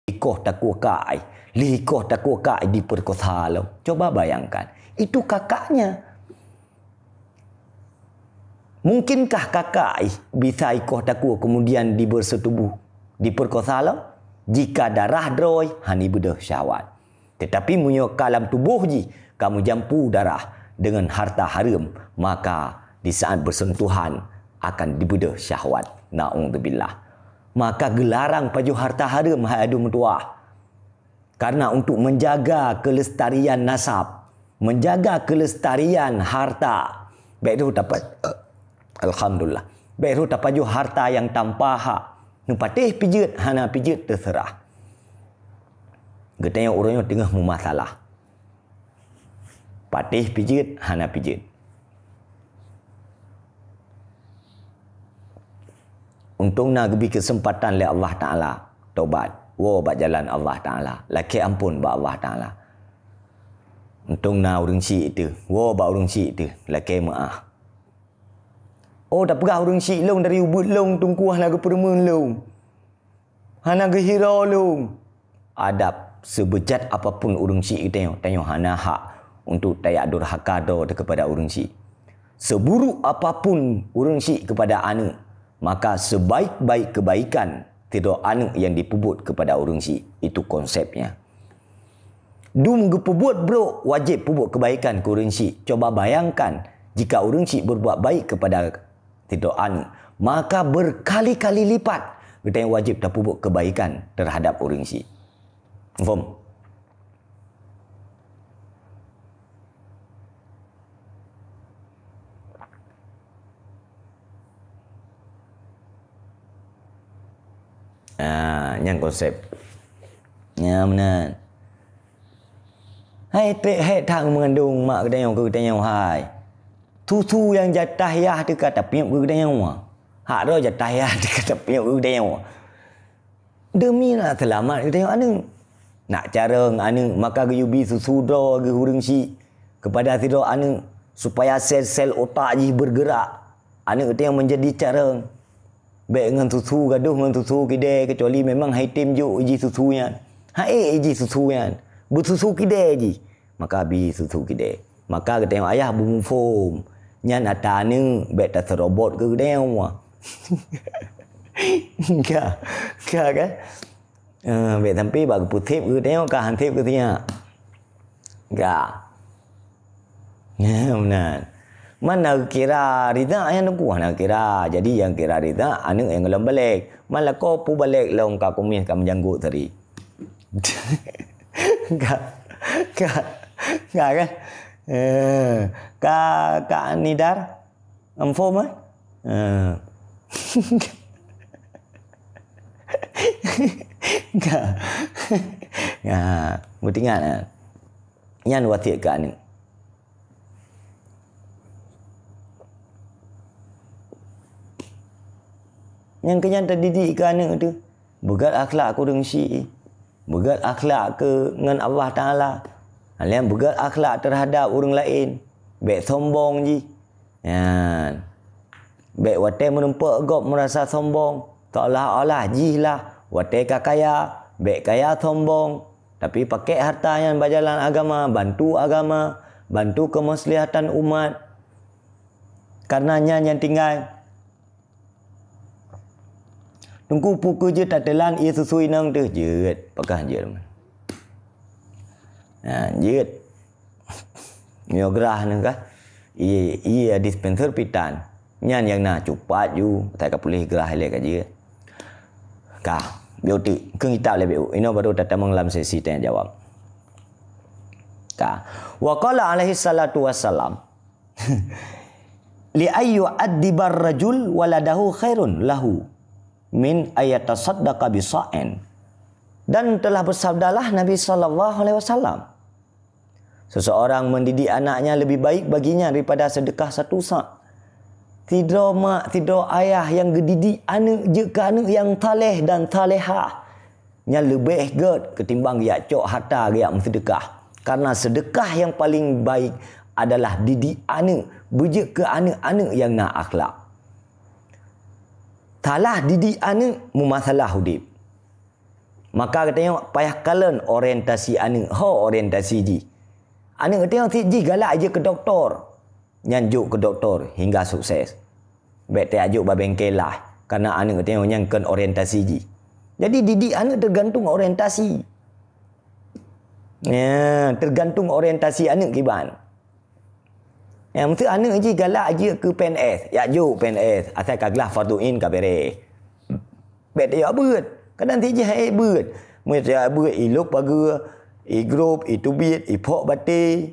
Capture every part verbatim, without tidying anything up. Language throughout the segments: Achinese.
ikoh takue kai, lé ikoh takue kai diperkosa lom. Coba bayangkan, itu kakaknya. Mungkinkah kakak ih bisa ikoh takue kemudian dibersetubuh, diperkosa lom? Jika darah droe hana beudôh syahwat. Tetapi meunyoe ka lam tuboh jih ka meujampu darah deungon harta hareuem, maka di saat bersentuhan akan dibeudôh syahwat. Naudzubillah. Maka geularang pajoh harta hareuem, hai adoe meutuwah. Karena untuk menjaga kelestarian nasab, menjaga kelestarian harta, bèk rhot tapa-, alhamdulillah, bèk rhot tapajoh harta nyang tanpa hak. Neupatéh pijeut, hana pijeut, teuseurah. Geutanyoe uroe nyoe teungoh meumasalah. Patéh pijeut, hana pijeut. Untông na geubri keuseumpatan lé Allah Taala tobat, woe bak jalan Allah Taala, lakèe amphon bak Allah Taala. Untông na ureueng syik teuh, woe bak ureueng syik teuh, lakèe meu'ah. Oh, tapeugah ureueng syik lôn dari ubeut lôn, Teungku, hana geupeureumeun lôn. Hana geuhiro lôn. Adab, seubeujat apapun ureueng syik geutanyoe, tanyoe hana hak untuk tajak durhaka droe teuh keupada ureueng syik. Seuburuk apapun ureueng syik keupada aneuk, maka sebaik-baik kebaikan sidroe aneuk nyang jipeubuet keupada ureueng syik. Itu konsepnya. Dum geupeubuet brok, wajéb peubuet keubaikan keu ureueng syik. Coba bayangkan, jika ureueng syik berbuat baik keupada sidroe aneuk, maka berkali-kali lipat geutanyoe wajéb tapeubuet keubaikan teuhadap ureueng syik. Muphom? Ah, nyan konsep. Nyan meunan. Hai trép hék that meugandong mak geutanyoe keu geutanyoe hai. Susu nyang jatah yah teuh ka tapiep keu geutanyoe. Hak droe jatah yah teuh ka tapiep keu geutanyoe. Demi nak seulamat geutanyoe aneuk. Nak carông aneuk maka geuyue bi susu droe geuh ureueng syik keupada sidroe aneuk supaya sel-sel utak jih bergerak. Aneuk geutanyoe meunjadi carông. Bèk ngon susu gadôh ngon susu kidée, kecuali memang hai tem jok jih susu nyan. Hai jih susu nyan. Beususu kidée jih. Maka bi susu kidée. Maka geutanyoe ayah beumuphom. Nyan ata aneuk bèk taseurobot keu geutanyoe. Ka, ka kan? Eh, bèk sampai bak geupeutheb keu geutanyoe ka han theb keu sinyak. Ka. Meunan. Man na geukira Rizak nyan Teungku, hana geukira. Jadi nyang kira Rizak aneuk nyang goh lom balek. Man lakoe peue balek lom ka kumieh ka meujanggot tadi. Ka, ka, ka kan? Eh, ka, ka Nidar? Muphom, eh? Eh. Ka. Ya, meutingat, eh. Nyan wasiet keu aneuk. Nyang keu nyan tadidik keu aneuk teuh. Beugét akhlak keu ureueng syik. Beugét akhlak keu ngon Allah Taala. Alèh beugét akhlak teuhadap ureueng laén. Bèk sombong jih. Nyan. Bèk watèe meurumpok gob meurasa sombong, seolah-olah jih lah watèe ka kaya, bèk kaya sombong, tapi pakèk harta nyan bak jalan agama, bantu agama, bantu keumaslahatan umat. Karena nyan nyang tinggai. Teungku, peu kheueh jeuet tateulan ié susu inong teuh? Jeuet, pakon jeuet. Nah, jeuet. Nyoe grah nyoe kah? Ié, ié dispenser pih tan. Nyan nyang na cupat ju, asai ka puléh grah ilèe ka jeuet. Ka, biôh teuk, keu kitab lé biôh. Inoe baru tatamong lam sesi tanya jawab. Ka. Wa qala alaihi salatu wassalam, "Li ayyu addibar rajul waladahu khairun lahu min ayatasaddaqa bi sa'in." Dan telah bersabdalah Nabi sallallahu alaihi wasallam, "Seseorang mendidik anaknya lebih baik baginya daripada sedekah satu sa'." Sidroe mak, sidroe ayah nyang geudidik aneuk jeuet keu aneuk nyang saleh dan salehah, nyan leubeh gét ketimbang geujak cok harta geujak meuseudeukah. Karena seudeukah nyang paling baik adalah didik aneuk, beujeuet keu aneuk-aneuk nyang na akhlak. Salah didik aneuk, meumasalah udeb. Maka geutanyoe payah kalon orientasi aneuk, ho orientasi jih. Aneuk geutanyoe sit jih galak jeuet keu doktor. Nyan jok keu doktor hingga sukses. Bèk tajak jok bak bengke lah, karena aneuk geutanyoe nyan kon orientasi jih. Jadi didik aneuk teugantung orientasi. Ya, teugantung orientasi aneuk kiban. Ya, meuseu aneuk jih galak jeuet keu P N S, jak jok P N S, asai ka glah fardhu ain ka bereh. Bèk tajak beuet. Kadang sit jih hai beuet. Meunyo tajak beuet, ilop pageue, igrôp, itubiet, iphok batèe,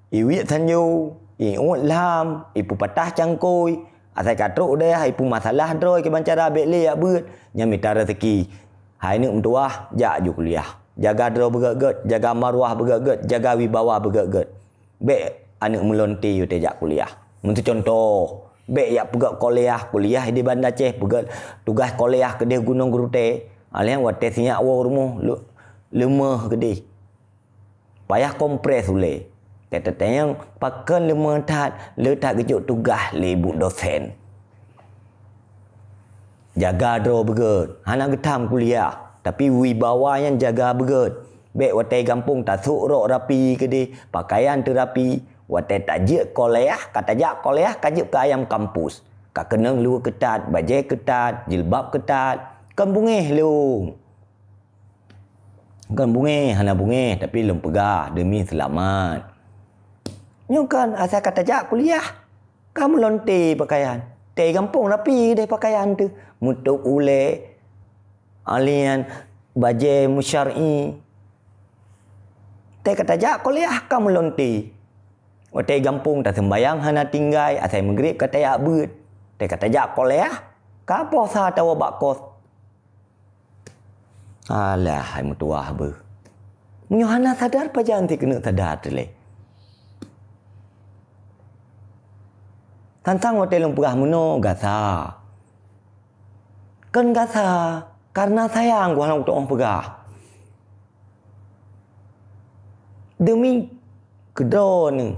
iwiet sanjo, iuet lam, ipeupatah cangkôi. Asai ka trok dayah, ipeumasalah droe kiban cara bèk lé jak beuet. Nyan mita raseuki. Hai neuk meutuwah, jak ju kuliah. Jaga droe beugèt-gèt, jaga marwah beugèt-gèt, jaga wibawa beugèt-gèt. Bèk aneuk meulonte yue tajak kuliah. Meuseu cuntoh, bèk jak peugèt kuliah, kuliah di Banda Aceh, peugèt tugaih kuliah keudeh Gunong Geurutèe. Alèh watèe sinyak woe rumoh, le-, leumeuh keudeh. Payah kompres ulèe. Teuteuteueng pakon leumeuh that, le that geujok tugaih lé bu dosen. Jaga droe beugèt, hana geutham kuliah, tapi wibawa nyan jaga beugèt. Bèk watèe gampông tasôk rok rapi keudeh, pakaian teurapi. Watèe tajeuet kuliah, ka tajak kuliah ka jeuet keu ayam kampus. Ka keunong luweue keutat, bajèe keutat, jilbab keutat. Kon beungèh lôn. Kon beungèh, hana beungèh, tapi lôn peugah deumi seulamat. Nyoe kan asai ka tajak kuliah, ka meulonte pakaian. Teuh gampông rapi deh pakaian teuh, meutôb ulèe, alian, bajèe meusyar'i. Teuh ka tajak kuliah ka meulonte. Watèe gampông taseumbayang hana tinggai, asai meugreb ka tajak beuet. Teuh ka tajak kuliah, ka poh sa tawoe bak kos. Alah, hai meutuwah beuh. Meunyoe hana sadar, pajan sit keuneuk sadar teuh lé. Tantang watèe lôn peugah meunoe gasa. Kon gasa, karena sayang ku hana kutu'oh peugah. Deumi keudroe neuh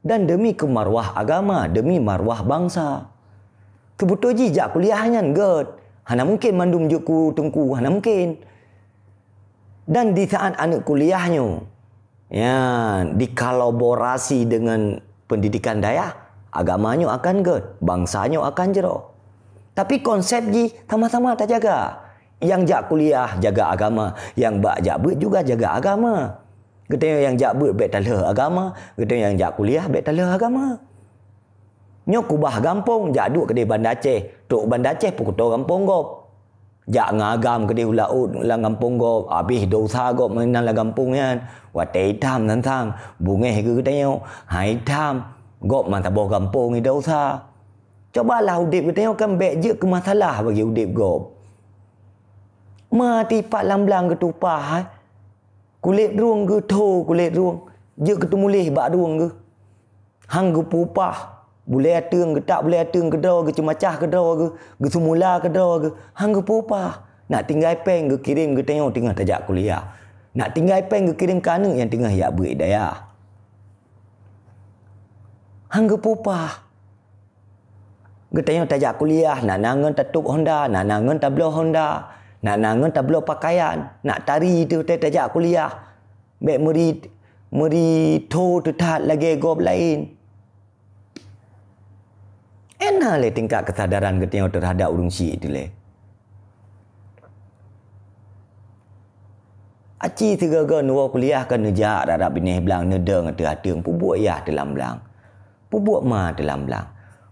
dan deumi keu marwah agama, deumi marwah bansa. Seubeutôi jih jak kuliah nyan gèt. Hana mungken mandum jeuet keu teungku, hana mungken. Dan di saat aneuk kuliah nyoe, ya, dikolaborasi dengan pendidikan dayah, agama nyoe akan gèt, bansa nyoe akan jroh. Tapi konsep jih sama-sama tajaga. Nyang jak kuliah jaga agama, nyang bak jak beuet juga jaga agama. Geutanyoe nyang jak beuet bèk talheueh agama, geutanyoe nyang jak kuliah bèk talheueh agama. Nyoe kubah gampông, jak duek keudeh Banda Aceh, trok Banda Aceh peukuto gampông gob. Jak ngon agam keudeh u laôt lam gampông gob, abéh desya gob meunan lam gampông nyan. Watèe itam tantang, beungèh keu geutanyoe, hai itam, gob meusaboh gampông desya. Cubalah udép geutanyoe kan bèk jeuet keu masalah bagi udép gob. Ma tipat lam blang geutupaih, hai. Kulét rueng geutho kulét rueng, jeuet keu teumuléh bak rueng geuh. Han geupeu upah, bulèe ateueng geutak bulèe ateueng keudroe geuh, ceumacah keudroe geuh, geuseumula keudroe geuh, han geupeu upah. Nak tinggai pèng geukirém geutanyoe teungoh tajak kuliah. Nak tinggai pèng geukirém keu aneuk nyang teungoh jak beuet dayah. Han geupeu upah. Geutanyoe tajak kuliah, nak na ngon tatôb honda, nak na ngon tabloe honda, nak na ngon tabloe pakaian, nak tari teuh watèe tajak kuliah. Bèk meuri, meuri tho teuthat lagèe gob laén. Ena lé tingkat keusadaran geutanyoe teuhadap ureueng syik teuh lé. Aci sigoe-goe neuwoe kuliah ka neujak rab-rab binéh blang, neudong ateueh ateueng, peubuet yah teuh lam blang. Peubuet ma teuh lam blang.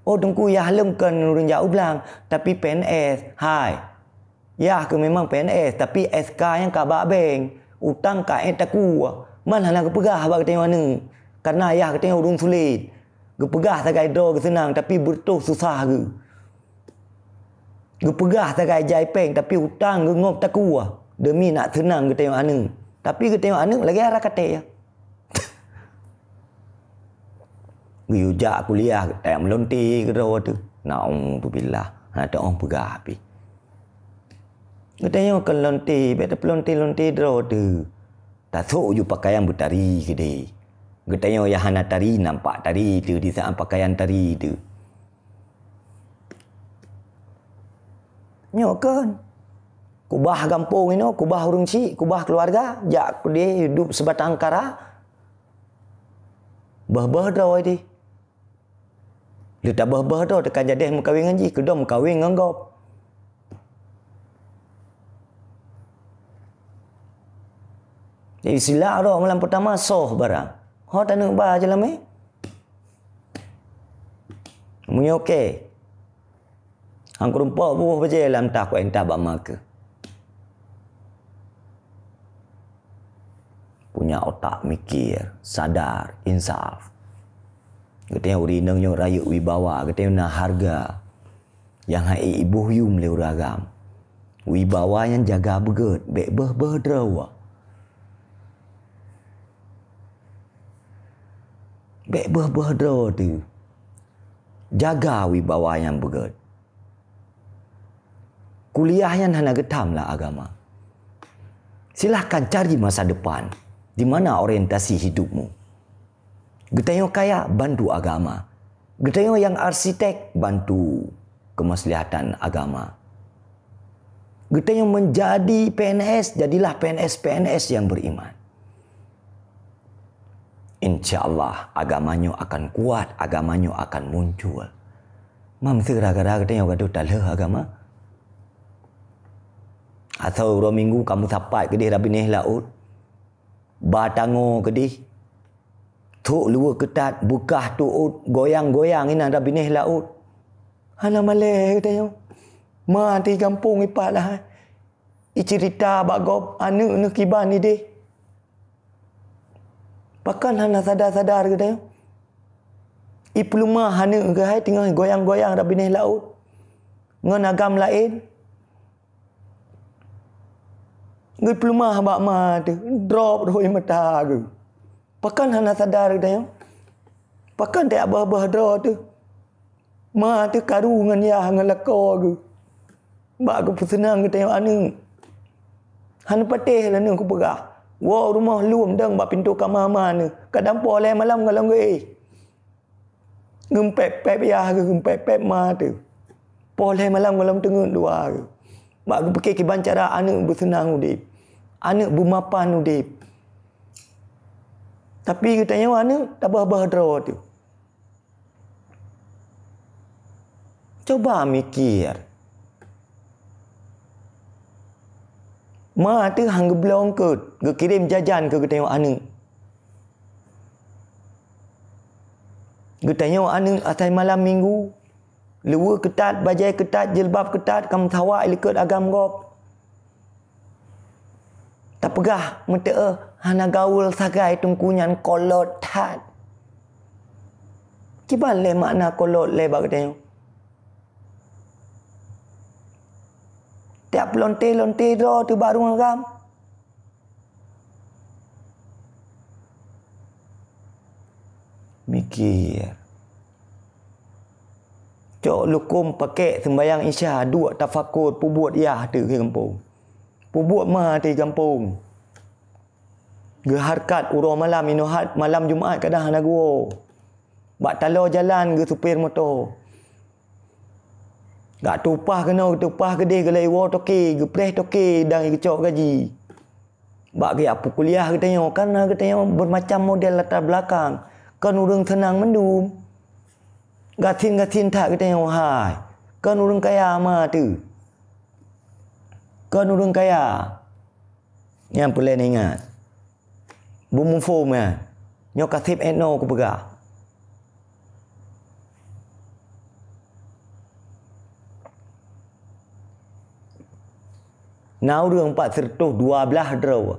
Oh, teungku, yah lôn kon ureueng jak u blang, tapi P N S. Hai. Yah keuh memang P N S, tapi S K nyan ka bak bank. Utang ka ék takue. Man hana geupeugah bak geutanyoe aneuk. Karena yah geutanyoe ureueng sulet. Geupeugah sagai droe geuseunang, tapi beureutoh susah geuh. Geupeugah sagai jai péng, tapi utang geungop takue deumi nak seunang geutanyoe aneuk. Tapi geutanyoe aneuk lagèe ara katé. Geuyue jak kuliah, tajak meulonte keudroe teuh. Naudzubillah, hana teu'oh peugah pih. Geutanyoe kon lonte, bèk tapeulonte-lonte droe teuh. Tasok ju pakaian beutari keudeh. Geutanyoe nyang hana tari, nampak tari teuh di saát pakaian tari teuh. Nyoe kon. Kubah gampông inoe, kubah ureuëng chik, kubah keuluwarga, jak keudeh hidup sibatang kara. Beuh-beuh droe deh. Lé tabeuh-beuh droe teuka jadeh meukawen ngon jih, keudong meukawen ngon gob. Jadi silak droe malam peutama soh barang. Ho taneuk ba jalamé. Meunyoe oke. Hang keurumpok buboh bajée lam tah kuentah bak ma keuh. Punya otak mikir, sadar, insaf. Geutanyoe ureuëng inong nyoe rayeuk wibawa, geutanyoe na hareuga nyang han iboh yuem lé ureuëng agam. Wibawa nyan jaga beugét, bék beuh-beuh droe. Bék beuh-beuh droe teuh. Jaga wibawa nyang beugét. Kuliah nyan hana geutam lam agama. Silahkan cari masa depan di mana orientasi hidupmu. Geutanyoe kaya, bantu agama. Geutanyoe nyang arsitek, bantu kemaslahatan agama. Geutanyoe menjadi P N S, jadilah P N S, P N S yang beriman. Insya Allah, agama nyoe akan kuat, agama nyoe akan muncul. Mam sira gara-gara geutanyoe gadoh talheueh agama. Atau uroe Minggu kamoe sapat keudeh lam binéh laôt. Ba tangoe keudeh. Thok luweue keutat, beukah tuôt, goyang-goyang inan lam binéh laôt. Hana malée geutanyoe. Ma di gampông ipat lahai. Iceurita bak gob, aneuëk neuh kiban ideh. Pakon hana sadar-sadar geutanyoe? Ipeuleumah aneuëk keuhai teungoh goyang-goyang lam binéh laôt ngon agam laén. Geupeuleumah bak ma teuh, drop rhoi mata geuh. Pakon hana sadar geutanyoe? Pakon tajak beuh-beuh droe teuh? Ma teuh karu ngon yah ngon lakoe geuh. Bak geupeuseunang geutanyoe aneuëk. Hana patéh lé aneuëk kupeugah. Woe u rumoh lom dong bak pintoe kama ma neuh. Kadang poh lhée malam gohlom geuéh. Geumpép-pép yah geuh, geumpép-pép ma teuh. Poh lhée malam gohlom teungeut dua geuh. Bak geupike kiban cara aneuëk beuseunang udeb. Aneuëk beumapan udeb. Tapi geutanyoe aneuëk tabeuh-beuh droe teuh. Cuba mikir. Ma teuh han geubloe eungkôt, geukirém jajan keu geutanyoe aneuëk. Geutanyoe aneuëk asai malam Minggu, luweue keutat, bajée keutat, jilbab keutat, ka meusawa i likot agam gob. Tapeugah meuteuôh hana gaul sagai teungku nyan kolot that. Kiban lé makna kolot lé bak geutanyoe? Tiep lonte-lonte droe teuh bak rueng agam. Mikir. Cok lukom pakek seumbayang Isya, duek tafakur, peubuet yah teuh keu gampông. Peubuet ma teuh gampông. Geuharkat uroe malam, inoe hat malam Jumat kadang hana geuwoe. Bak taloe jalan geusupir moto. Gak teupah keunoe, teupah keudeh, geulai woe toke, geupreh toke dan geucok gaji. Bak geujak peukuliah geutanyoe, kan na geutanyoe bermacam model latar belakang. Kon ureuëng seunang mandum. Gasien-gasien that geutanyoe hai. Kon ureuëng kaya ma teuh. Kon ureuëng kaya. Nyang peureulée ingat. Beumuphom nyan. Nyoe ka seb inoe kupeugah. Na ureuëng empat siratoh dua blaih droe.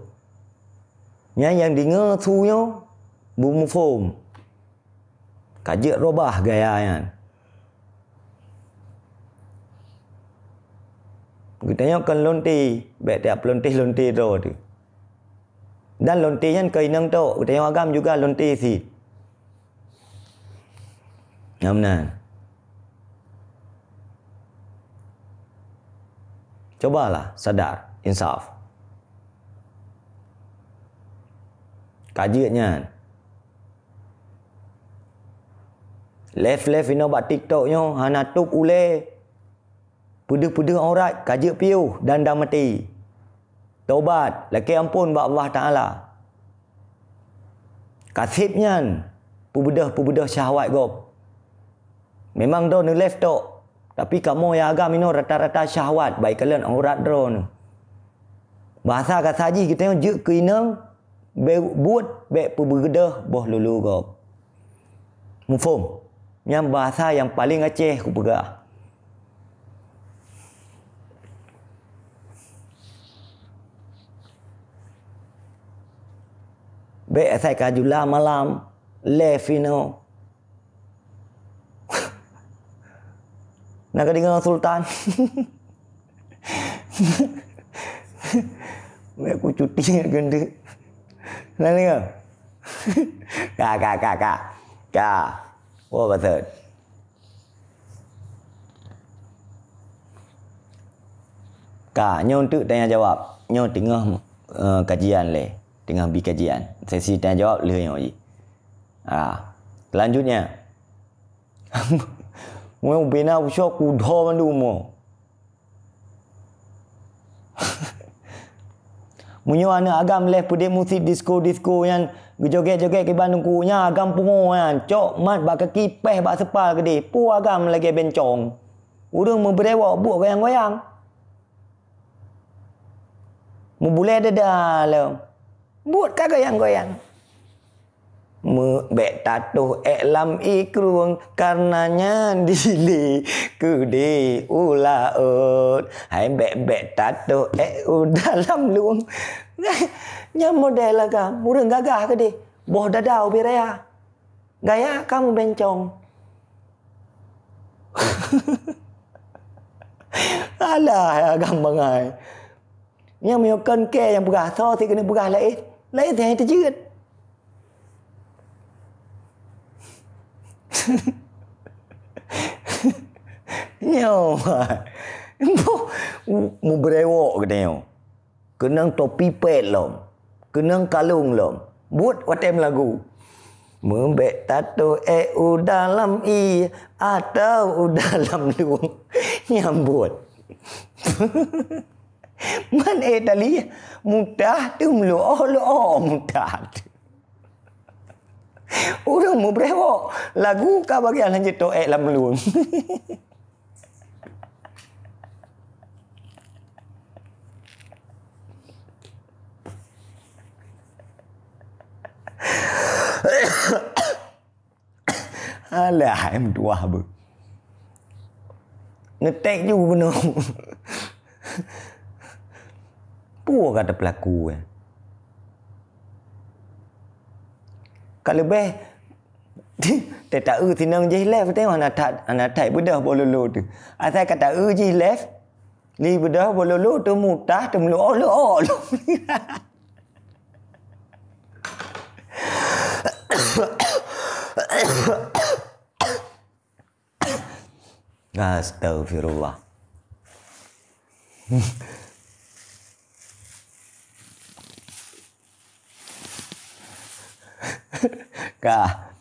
Nyan nyang deungoe su nyoe beumuphom. Ka jeuet robah gaya nyan. Geutanyoe kon lonte, bék tiep lonte-lonte droe teuh. Dan lonte nyan kon inong tok, geutanyoe agam juga lonte cit. Nyang meunan. Cubalah sadar, insaf. Ka jeuet nyan. Live-live inoe bak TikTok nyoe hana tôb ulée. Peudeuh-peudeuh aurat ka jeuet piôh dan dam até. Tobat, lakée amphon bak Allah Taala. Ka seb nyan peubeudoh-peubeudoh syahwat gob. Memang droeneuh lheueh tok, tapi kamoe nyang agam inoe rata-rata syahwat bak ikalon aurat droeneuh. Bahasa kasa jih geutanyoe jeuet keu inong, beu-, buet bék peubeudoh boh lolo gob. Muphom? Nyan bahasa nyang paleng Aceh kupeugah. Bék asai ka jula malam, lheueh inoe. Na ka deungoe Sultan? Bék ku cuti ngon keuneuk. Na deungoe? Ka, ka, ka, ka. Ka. Oh, bacut. Ka, nyoe untuk tanya jawab. Nyoe teungoh, eh, kajian lé. Teungoh bi kajian. Sesi tanya jawab lheueh nyoe jih. Ah, selanjutnya. Meunyoe ubena usoe kudho mandum mo. Meunyoe aneuk agam lheueh peudeh musik disko-disko nyan geujogét-jogét kiban teungku nyan agam pungo nyan, cok mat bak kaki péh bak seupal keudeh, peue agam lagée bencong. Ureuëng meubrewok buet goyang-goyang. Mubulée dada lom. Buet ka goyang-goyang. Meubék tatoh ék lam ié krueng, kareuna nyan dilée keudeh u laôt. Hai bék-bék tatoh ék u dalam lueng. Nyan model agam, ureuëng gagah keudeh. Boh dada ubé raya. Gaya ka meubencong. Alah, agam bangai. Nyang meunyoe kon kée nyang peugah, soe sit keuneuk peugah laén? Laén sit nyang teujeuet. Nyoe. Boh, mu-, mubrewok geutanyoe. Keunong topi pet lom. Keunong kalong lom. Buet watée meulagu. Meubék tatoh ék u dalam ié atawa u dalam lueng. Nyan buet. Man ék tali, mutah teuh meuleuoh-leuoh mutah teuh. Ureuëng mubrewok, lagu ka bagian lanjut toh ék lam lueng. Alah, hai meutuwah beuh. Neutek ju keunoe. Peue ka teupeulaku, eh? Ka leubeh teuta-eu sinong jih lé, tengok hana that, hana that beudôh boh lolo teuh. Asai ka ta-eu jih lé, li beudôh boh lolo teuh mutah, teumeuleuok-leuok lom. Astagfirullah. Ka.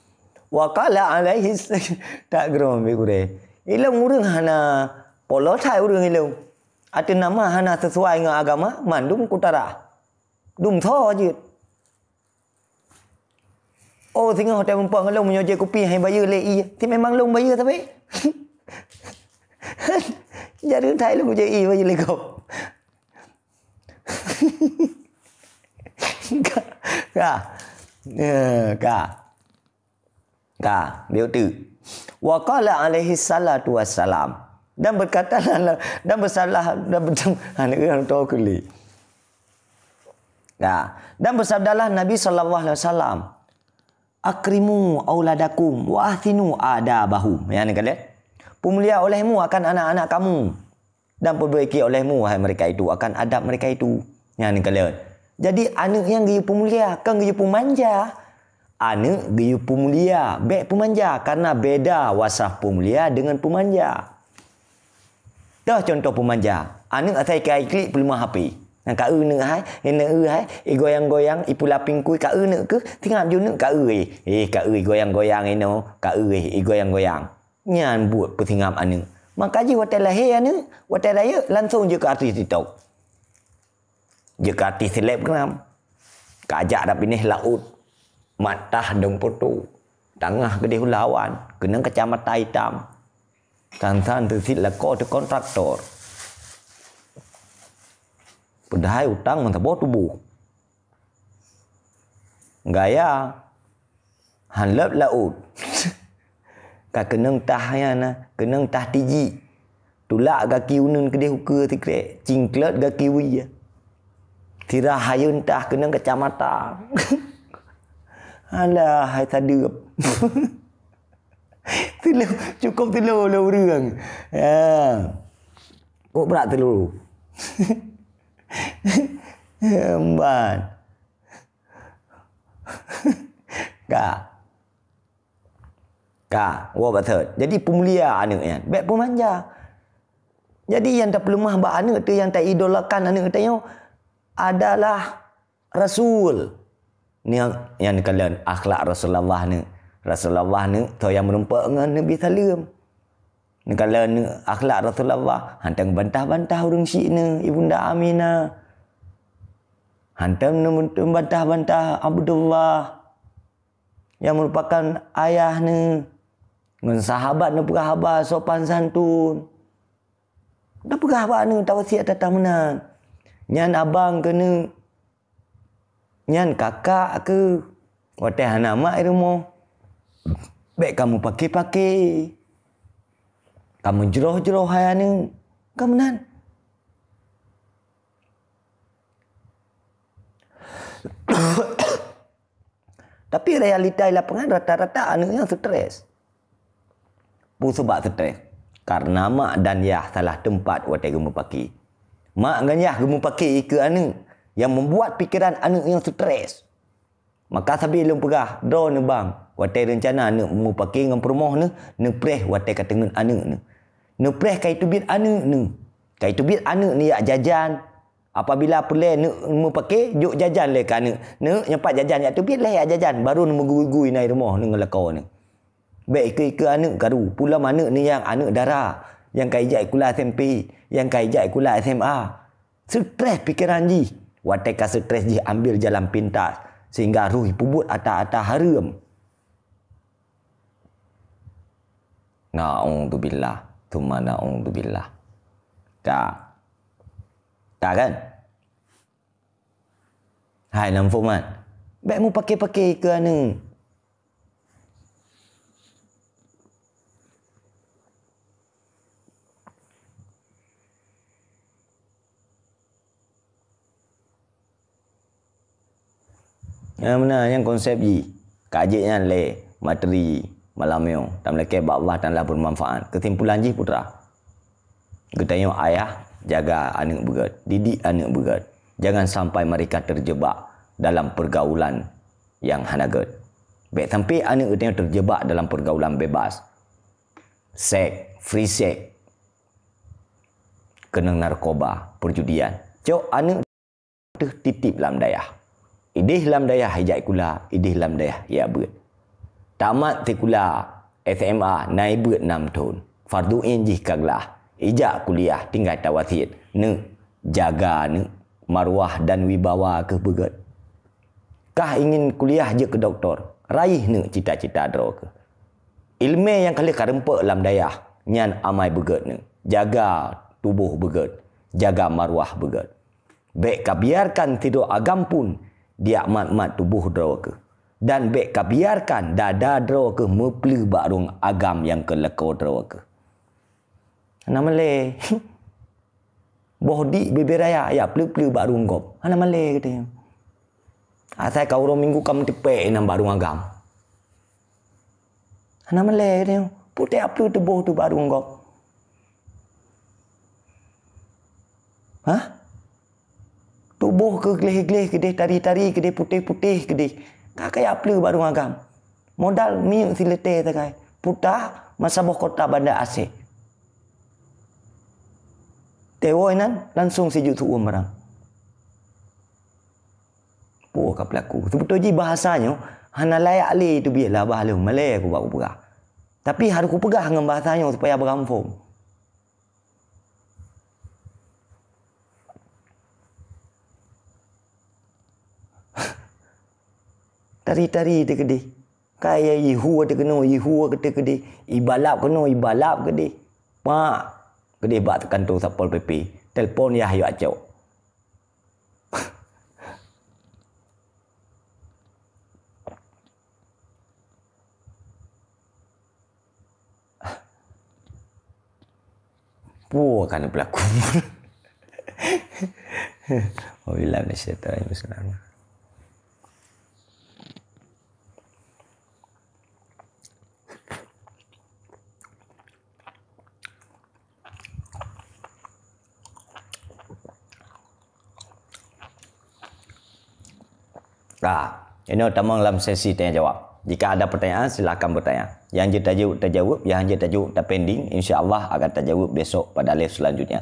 Wa qala alaihi s-, tak geurong bi gurée. Ilong ureuëng hana polos hai ureuëng ilong. Ateueh nama hana sesuai ngon agama, mandum kutara. Dum tho jeuet. Oh, singoh watée muphom ngon lôn meunyoe jép kupi hai bayeue lé ié. Ti memang lôn bayeue sabe. Jadi thai lôn jép ié bayeue lé gob. Ka. Ka. Eh, ka. Ka, bieu teuk. Wa qala alaihi salatu wassalam. Dan berkatalah, dan bersalah, dan ber-, aneuk ureuëng tho keuli. Ya. Dan bersabdalah Nabi sallallahu alaihi wasallam, "Akrimu auladakum wa ahsinu adabahum." Ya, ni kalian. Peumulia olehmu akan anak-anak kamu, dan perbaiki olehmu, wahai mereka itu, akan adab mereka itu. Nyan ni kalian. Jadi, aneuk nyang geuyue peumulia, kon geuyue peumanja. Aneuk geuyue peumulia, bék peumanja, karena beda wasaf peumulia dengan peumanja. Toh contoh peumanja, aneuk asai ka iklik peuleumah api. Nyang ka eu neuk hai, neuk eu hai, igoyang-goyang, ipula pingkui ka eu neuk keuh, tingap ju neuk ka eu, eh, eh, ka eu igoyang-goyang inoe, ka eu, eh, igoyang-goyang. Nyan buet peusingap aneuk. Maka jih watée lahé aneuëk, watée rayeuk langsong jeuet keu artis TikTok. Jeuet keu artis selebgram. Ka jak dak binéh laôt. Mak tah dong poto. Tangah geudeh ulawan, keunong kacamata itam. Tan-tan teusit lakoe teuh kontraktor. Padahai utang meusaboh tuboh. Gaya han leueb laôt. Ka keunong tah nyan na, keunong tah tiji. Tulak gaki uneuen keudeh ukeue sikrek, cingklot gaki wie. Sira hayeuen tah keunong kacamata. Alah, hai sadeueb. Teulo, cukôp teulo lé ureuëng. Ya. Kok brat teulo. Emban. Ka. Ka, woe bathot. Jadi peumulia aneuëk nyan. Bék peumanja. Jadi nyang tapeuleumah bak aneuëk teuh, nyang taidolakan aneuëk teuh nyoe adalah Rasul. Nyang, nyang neukalon akhlak Rasulullah nyoe. Rasulullah nyoe tho nyang meurumpok ngon Nabi Saleuem. Neukalon akhlak Rasulullah, hantom bantah-bantah ureuëng syiek nyoe, Ibunda Aminah. Hantom neubantah-bantah Abdullah, nyang meurupakan ayah nyoe. Ngon sahabat neupeugah haba sopan santun. Neupeugah haba nyoe tawasiet ata meunan. Nyan abang keuneuk. Nyan kakak keuh, watée hana mak i rumoh, bék kamoe pake-pake. Kamoe jroh-jroh hai aneuëk, ka meunan. Tapi realita di lapangan rata-rata aneuëk nyan stres. Peue sabab stres? Karena mak dan yah salah teumpat watée geumeupaki. Mak ngon yah geumeupaki keu aneuëk nyang membuat pikeran aneuëk nyan stres. Maka sabe lôn peugah, droeneuh bang, watée reuncana aneuëk meupaki ngon peurumoh neuh, neupreh watée ka teungeut aneuëk neuh. Neupreh ka iteubiet aneuëk neuh. Ka iteubiet aneuëk neuh jak jajan, apabila peureulée neuëk meupake, jok jajan lé keu aneuëk. Neuëk nyang pat jajan jak teubiet lé jak jajan, baru neumeugui-gui na i rumoh neuëk ngon lakoe neuëk. Bék ikeue-ikeue aneuëk karu, peulom aneuëk neuëk nyang aneuëk dara, nyang ka ijak sikula S M P, nyang ka ijak sikula S M A. Stres pikeran jih, watée ka stres jih ambil jalan pintas, sehingga roh ipeubuet ata-ata hareuem. Na'udzubillah, tsumma na'udzubillah. Ka. Ka kan? Hai lam format. Bék meupake-pake keu aneuëk. Nyang meunan nyang konsep jih. Ka jeuet nyan lé materi malam nyoe, tameulakée bak Allah Taala beumanfaat. Keusimpulan jih putra, geutanyoe ayah, jaga aneuëk beugét, didik aneuëk beugét. Jangan sampai mereka terjebak dalam pergaulan yang hana gét. Bék sampai aneuëk geutanyoe terjebak dalam pergaulan bebas. Seks, free sex. Keunong narkoba, perjudian. Cok aneuëk teuh titip lam dayah. Idéh lam dayah ijak sikula, idéh lam dayah ijak beuet. Tamat sikula S M A na ibeuet nam thon. Fardhu ain jih ka glah. Ijak kuliah tinggai tawasiet. Neuk jaga neuk marwah dan wibawa keuh beugét. Kah ingin kuliah jeuet keu doktor, raih neuk cita-cita droe keuh. Ileumé nyang ka lheueh ka reumpok lam dayah, nyan amai beugét neuk. Jaga tuboh beugét, jaga marwah beugét. Bék kabiarkan sidroe agam pun diak mat-mat tuboh droe keuh. Dan bék kabiarkan dada droe keuh meupleuh bak rueng agam nyang keu lakoe droe keuh. Hana malée. Boh dik bebe raya jak pleuh-pleuh bak rueng gob. Hana malée geutanyoe. Asai ka uroe minggu ka meuteupék inan bak rueng agam. Hana malée geutanyoe. Putéh jak pleuh tuboh teuh bak rueng gob. Hah? Tuboh keuh gleh-gleh keudeh, tari-tari keudeh, putéh-putéh keudeh. Ka kajak pleuh bak rueng agam. Modal minyeuk sileutée sagai. Puta meusaboh kota Banda Aceh. Tewoe nan langsong sijuek seuuem barang. Peue ka peulaku. Seubeutôi jih bahasa nyoe hana layak lé teubiet lah bah lôn. Malée ku bak kupeugah. Tapi harôh kupeugah ngon bahasa nyoe supaya beuramphom. Tari-tari teukeudeh. Ka ya ihu teuh keunoe, ihu teuh keudeh. Ibalap keunoe, ibalap keudeh. Pak, keudeh bak kantor Satpol P P. Telepon yah yue acok. Peue ka neupeulaku? Auzubillahi minasyaitonirrajim. Bismillahirrahmanirrahim. Ah, inoe tamong lam sesi tanya jawab. Jika ada pertanyaan, silakan bertanya. Nyang jeuet tajaweueb, tajaweueb. Nyang hana jeuet tajaweueb, tapending. Insya Allah akan tajaweueb besok pada live selanjutnya.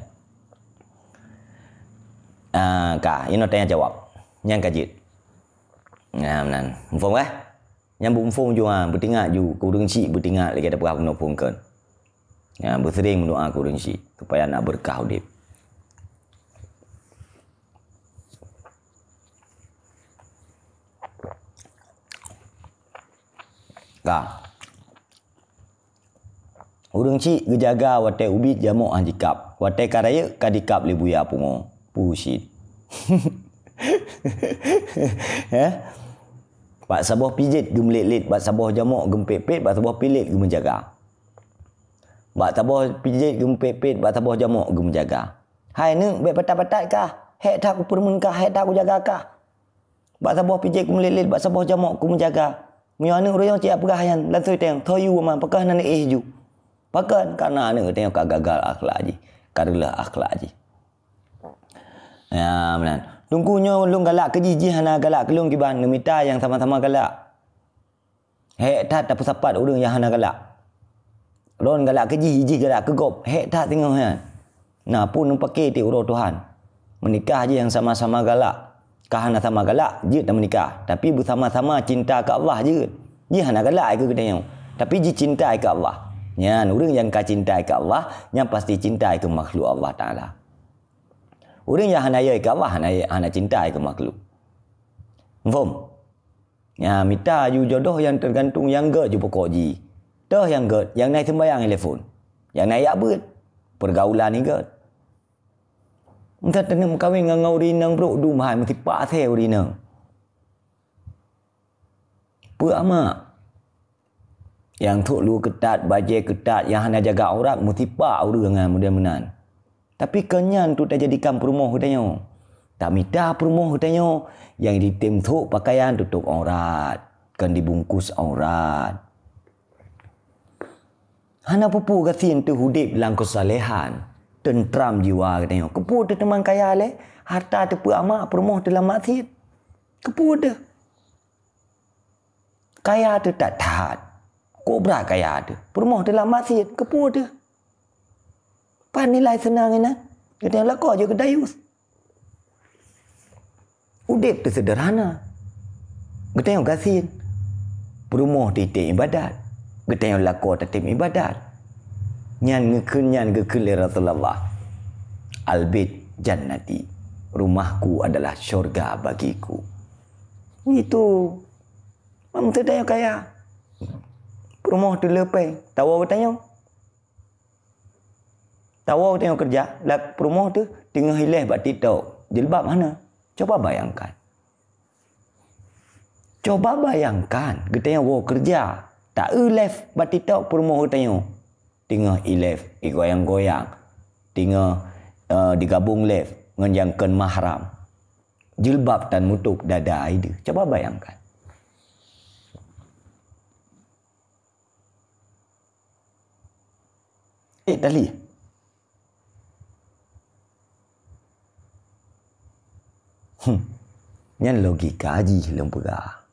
Ah, ka, inoe tanya jawab. Nyang ka jeuet. Nah, meunan. Muphom kah? Nyang beuphom ju, ha, beutingat ju, keu ureueng chik beutingat lagèe tapeugah bunoe phon kheun. Ya, beuseuring meudoa keu ureueng chik, supaya na beureukat udép. Ka. Ureueng chik geujaga watèe ubit jamok han jikab. Watèe ka rayeuk ka dikab lé buya pungo. Pusit. Eh? Bak saboh pijet geumeulet-let, bak saboh jamok geumeupet-pet, bak saboh pilet geumeujaga. Bak saboh pijet geumeupet-pet, bak saboh jamok geumeujaga. Hai neuk, bèk patat-patat kah? Hék that kupeureumeun kah? Hék that kujaga kah? Bak saboh pijet kumeulet-let, bak saboh jamok kumeujaga. Meunyoe aneuk ureueng cit peugah nyan, langsoi tanyong, "Soe yue ma, pakon hana neuéh ju? Pakon?" Karena aneuk geutanyoe ka gagal akhlak jih, ka reuloh akhlak jih. Ya, meunan. Teungku nyoe lôn galak keu jih, jih hana galak keu lôn kiban, neumita nyang sama-sama galak. Hék that tapeusapat ureueng nyang hana galak. Lôn galak keu jih, jih galak keu gob. Hék that singoh nyan. Na peue neupaké tiep uroe Tuhan. Meunikah jih nyang sama-sama galak. Ka hana sama galak, jeuet tameunikah. Tapi beusama-sama cinta keu Allah jeuet. Jih hana galak keu geutanyoe. Tapi jih cinta keu Allah. Nyan, ureueng nyang ka cinta keu Allah, nyan pasti cinta keu makhluk Allah Taala. Ureueng nyang hana yö keu Allah, hana, hana cinta keu makhluk. Muphom? Nya, mita ju jodoh nyang teugantung nyang gèt ju pokok jih. Toh nyang gèt, nyang na seumbayang i lé phon. Nyang na jak beuet. Peurgaulan i gèt. Entah taneuk meukawen ngon, ngon ureueng inong brok dum hai meusipak asèe ureueng inong. Peue amak? Nyang trok luweue keutat, bajèe keutat, nyang hana jaga aurat, meusipak ureueng nyan model meunan. Tapi kon nyan tu tajadikan peurumoh geutanyoe. Tamita peurumoh geutanyoe nyang jitem trok pakaian tutôp aurat, kon dibungkus aurat. Hana peue-peue gasien teuh udép lam keusalehan, teuntram jiwa geutanyoe. Keupeue teuh teuma kaya lé? Harta teuh peuamak, peurumoh teuh lam maksiet. Keupeue teuh? Kaya teuh that-that. Kobra kaya teuh. Peurumoh teuh lam maksiet. Keupeue teuh? Pat nilai seunang inan? Geutanyoe lakoe jeuet keu dayus. Udép teuh seuderhana. Geutanyoe gasien. Peurumoh teuh item ibadat. Geutanyoe lakoe tatem ibadat. Nyan geukheun, nyan geukheun lé Rasulullah, "Al-bait jannati." Rumahku adalah syurga bagiku. Itu. Meunteuk tanyoe kaya. Peurumoh teuh le péng, tawoe geutanyoe. Tawoe geutanyoe keureuja, lam peurumoh teuh teungoh i-live bak TikTok, jilbab hana. Coba bayangkan. Coba bayangkan, geutanyoe woe keureuja, ta-eu live bak TikTok peurumoh geutanyoe. Teungoh i-live, igoyang-goyang. Teungoh, eh, digabong live ngon nyang kon mahram. Jilbab tan mutôb dada i deuh. Coba bayangkan. Eh, Dali. Hmm. Nyan logika jih lôn peugah.